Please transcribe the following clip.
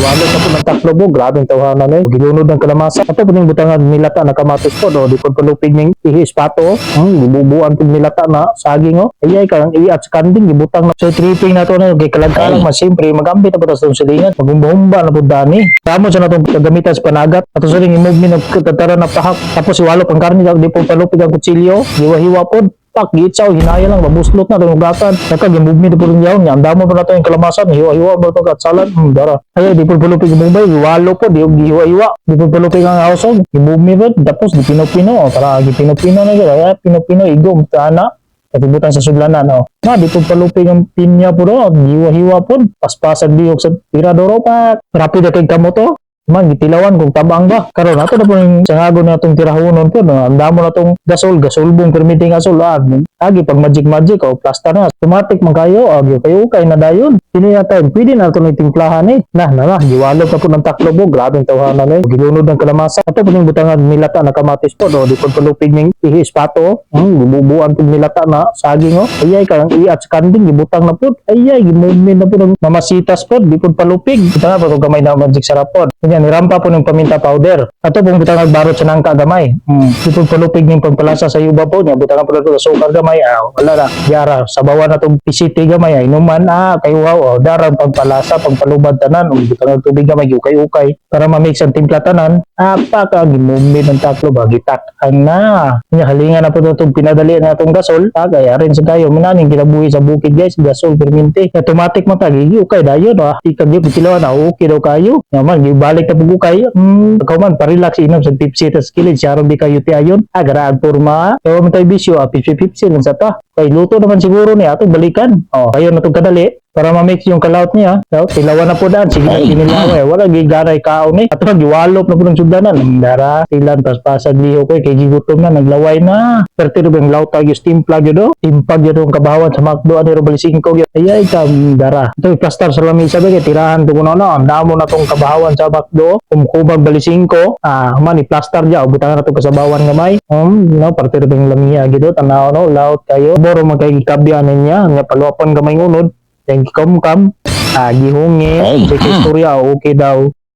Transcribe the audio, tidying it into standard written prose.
Giwalo na po ng taklobo, grabe ang tawhanan eh. Gilunod ng kalamasa. Ato po ning butangan nilata na kamatis po, do, di po palupig ning ihi espato. Gibubuan po nilata na saging oh. Ay ay karang iat sa kanding gibutang na. So tripping na to na kay kalag-kalag man siyempre magambit na po tas tong silingan. Magumbahumba na po dani. Tamo sa natong gamitan sa panagat. Ato sa ring i-move mi nagtatara na pahak. Tapos iwalo pang karne, di po palupig ang kutsilyo. Hiwa-hiwa po pak gitsaw hinaya lang mabuslot na tungugatan naka gimove po rin yawn nya andamo pa na to yung kalamasan, hiwa-hiwa ba to kat salad dara ay di po palupig ang Mumbai, giwalo po di og gihiwa-hiwa, di po palupig ang household, gimove po tapos di pino-pino oh, tara gipino-pino na gyud ay pino-pino igom tana katibutan sa sudlanan oh. Na di po palupig ang pinya po do, gihiwa-hiwa po, paspasan lihok sa tiradoro pa rapid kay kamoto man gitilawan kung tabang ba karon ato na po yung sangago na atong tirahonon po no, andamo na tong gasol, gasolbong permiting gasol ah, agi pag magic magic o plaster na automatic man kayo agi kayo ukay na dayon kini na time pwede na ato ni timplahan eh. Na na na giwalo pa po ng taklobo, grabe ang tawhanan eh. Gilunod ng kalamasa. Ato po ning butangan nilata na kamatis po do, di po palupig ning ihi espato. Gibubuan po nilata na saging oh. Ay ay karang iat sa kanding gibutang na po, ay ay gimove na po ng mamasitas po, di po palupig. Butangan po gamay na magic sarap po. Kanya nirampa po ng paminta powder. Ato pong butangan barot sa nangka gamay. Di po palupig ning pagpalasa sa yuba po niya. Butangan po na sukar gamay. Ah, wala na. Yara, sabawan na tong PCT gamay. Ay, inuman, ah, kayo oh, darang pagpalasa, pagpalubad tanan. Butangan tubig gamay, ukay-ukay. Para ma-mix ang timpla tanan. Apa ka, gimumid ng taklo ba, gitak ang na. Nya, halingan na po itong pinadali na itong gasol. Ah, kaya rin sa kayo. Mananing kinabuhi sa bukid guys, gasol perminte. Automatic man tagi, ukay dayon. Ah, ikag tilawan na, okay daw kayo. Naman, gibalik na pugukay. Ikaw man, parelax, inom sa Pepsi tas kilid. Siya di kayo ti ayon. Ah, garaan porma. Kaya man tayo bisyo, ah, Pepsi Pepsi lang sa ta. Kay luto naman siguro niya, atong balikan. Oh, kayo na itong kadali para ma-mix yung kalaut niya. So, tilawan na po daan. Sige na, kinilaw eh. Wala, giganay kaon eh. Ato, giwalop na po ng sugdanan. Ang dara, tilan, paspasag liho ko eh. Kay gigutom na, naglaway na. Pero tiro bang lautag yung timpla yun do? Timpag yun ang kabahawan sa McDo. Ano yung balisingko yun? Ay, ay, kam, dara. Ito, plastar sa lamisa ba? Kay tirahan to kuno na. Ang damo na tong kabahawan sa McDo. Kumkubag balisingko. Ah, man, i-plastar dya. Butangan na itong kasabawan nga may. No, partiro bang lamia gito. Tanaw, no, laut kayo. Boro magkagikabyan niya. Nga paluwapan gamay ngunod. Yang gikamkam, ah, gihungi, Ay, sige istorya, okay daw.